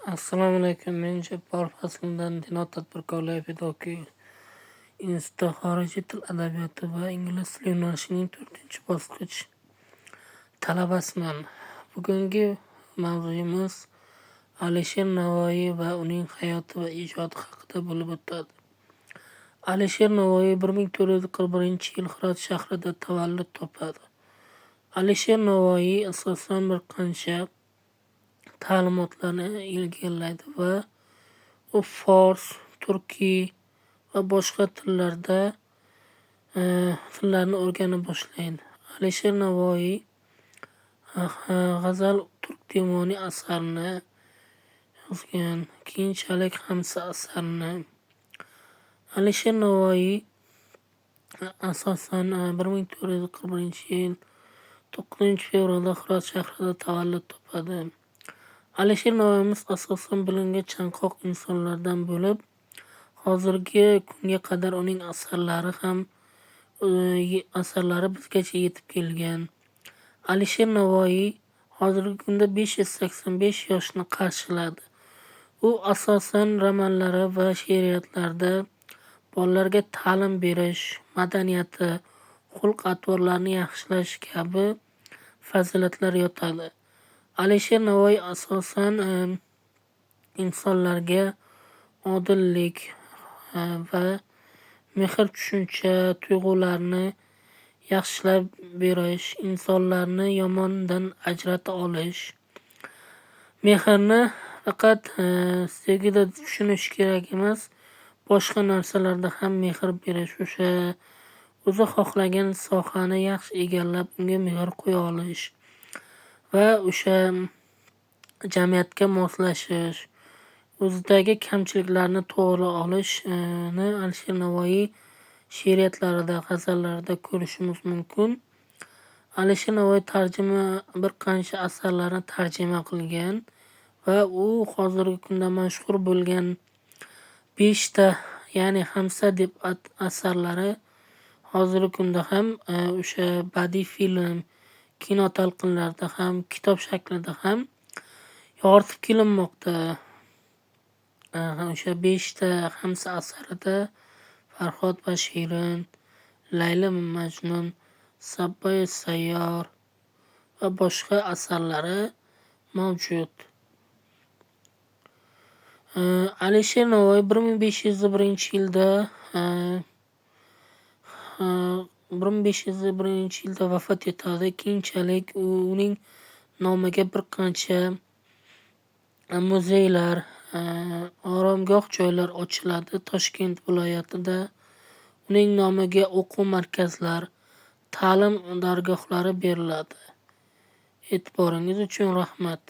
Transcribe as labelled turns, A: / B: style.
A: Assalomu alaykum. Men Jabbor Fazliddin, Dinot tadbirkorlar pedagogika instituti xorijiy til adabiyoti va ingliz tili yo'nalishining 4-bosqich talabasiman. Bugungi mavzuyimiz Alisher Navoiy va uning hayoti va ijodi haqida bo'lib o'tadi. Alisher Navoiy 1441-yil Hirot shahrida tavallud topadi. Alisher Navoiy asosan bir qancha ta'limotlarni egallaydi va u fors, turkiy va boshqa tillarda tillarni o'rgana boshlaydi. Alisher Navoiy G'azal Turk Devoni asarini yozgan, keyinchalik Hamsa asarini. Alisher Navoiy asosan 1441-yil 9-fevralda Hirot shahrida tavallud topadi. Alisher Navoiyimiz asosan bilimga chanqoq insonlardan bo'lib, hozirgi kunga qadar uning asarlari ham asarlari bizgacha yetib kelgan. Alisher Navoiy hozirgi kunda 585 yoshni qarshiladi. U asosan romanlari va she'riyatlarida bolalarga ta'lim berish, madaniyati, xulq-atvorlarni yaxshilash kabi fazilatlar yotadi. Alisher Navoiy asosan insonlarga odillik va mehr tushuncha tuyg'ularni yaxshilab berish, insonlarni yomondan ajrata olish, mehrni faqat sevgida tushunish kerak emas, boshqa narsalarda ham mehr berish, o'sha o'zi xohlagan sohani yaxshi egallab, unga mehr qo'ya olish va o'sha jamiyatga moslashish, o'zidagi kamchiliklarni to'g'ri olishni Alisher Navoiy she'riyatlarida, g'azallarida ko'rishimiz mumkin. Alisher Navoiy tarjima bir qancha asarlarni tarjima qilgan va u hozirgi kunda mashhur bo'lgan 5 ta, ya'ni Hamsa deb asarlari hozirgi kunda ham o'sha badiiy film, kino talqinlarida ham, kitob shaklida ham yoritib kelinmoqda. O'sha 5 ta Hamsa asarida Farhod va Shirin, Layli va Majnun, Sabboyi Sayyor va boshqa asarlari mavjud. Alisher Navoiy 1501-yilda 1501-yilda vafot etadi. Keyinchalik uning nomiga bir qancha muzeylar, oromgoh joylar ochiladi Toshkent viloyatida. Uning nomiga o'quv markazlar, ta'lim dargohlari beriladi. E'tiboringiz uchun rahmat.